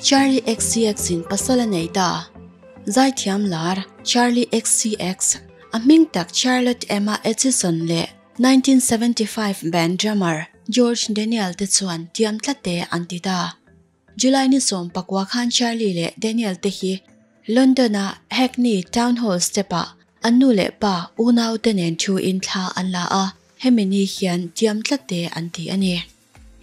Charli XCX in pasal a nei ta. Zaithiam lar Charli XCX, a hming tak Charlotte Emma Aitchison leh 1975 band drummer George Daniel te chuan tiam tlat te an ti ta. July ni 19 khan Charli leh Daniel te hi London a Hackney Town Hall step ah an nu leh pa unau te nen thu in thla an la a, hemi ni hian tiam tlat te an ti a ni.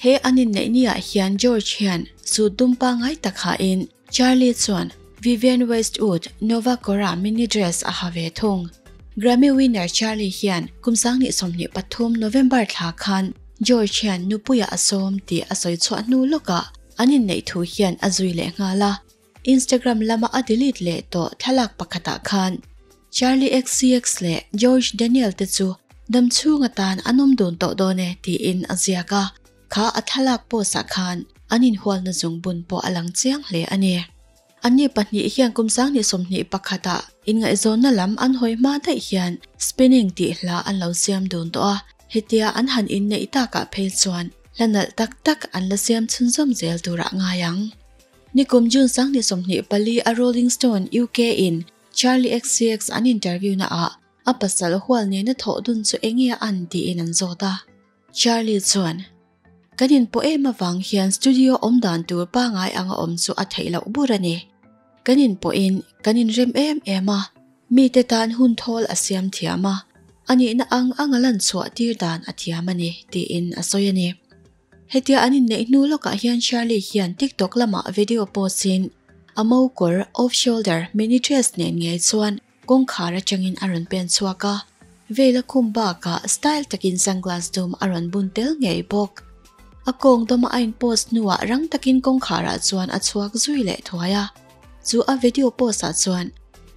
He an inneih ni ah hian George hian suit dum pangngai tak ha in Charli chuan Vivienne Westwood Nova Cora mini dress a ha ve thung. Grammy winner Charli hian kum 2023 November thla khan George hian nupuia a sawm tih a sawi chhuah hnu lawkah an inneih thu hian a zui leh nghal a. Instagram lama a delete leh tawh thlalak pakhatah khan Charli XCX leh George Daniel te chu dam chhung atan an awm dun tawh dawn e tiin a ziak a, kha a thlalak post ah khan an inhualna zungbun pawh a lang chiang hle a ni. Anni pahnih hian kum 2021 ah inngaihzawnna lam an hawi hma daih hian Spinning tih hla an lo siam dun tawh a, hetia an han inneih takah phei chuan hla nalh tak tak an la siam chhunzawm zel turah ngai ang. Nikum June 2024 a Rolling Stone UK in Charli XCX an interview na ah a pasal hual nena thawh dun chu enge a an tiin an zawt a. Charli chuan, Kan inpawh em avang hian studio awm dan tur pangai anga awm chu a theih loh bur a ni. Kan inpawhin kan inrem em em a, mite tan hun thawl a siam thiam a, a nihna ang anga lan chhuah tir dan a thiam a ni, tiin a sawi a ni. Hetia an inneih hnu lawkah hian Shirley hian TikTok lamah video post in a mo kawr off shoulder mini dress nen ngei chuan kawngkhar atangin a rawn pen chhuak a, veil a khum bakah style takin sunglass dum a rawn bun tel ngei bawk. A kawng dawma a in post hnuah rang takin kawngkharah chuan a chhuak zui leh thuai a. Chu a video post ah chuan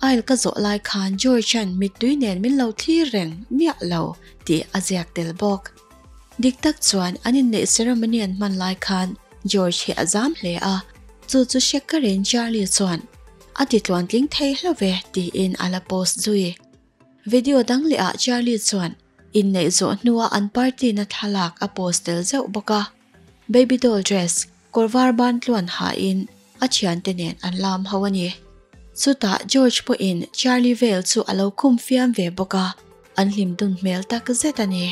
aisle ka zawh lai khan George-a'n mittui nen min lo thlir reng miah lo tih a ziak tel bawk. Dik tak chuan an inneih ceremony an hman lai khan George hi a zam hle a, chu chu hre karin Charlie chuan a ti tluantling thei hlo ve tiin a la post zui. Video dang leh ah Charlie chuan inneih zawh hnua an party na thlalak a post tel zeuh bawk a, baby doll dress kawr var ban tluan ha in a thiante nen an lam ho a ni. Chutah George pawhin Charlie vel chu a lo khum fiam ve bawk a, an hlim dun hmel tak zet a ni.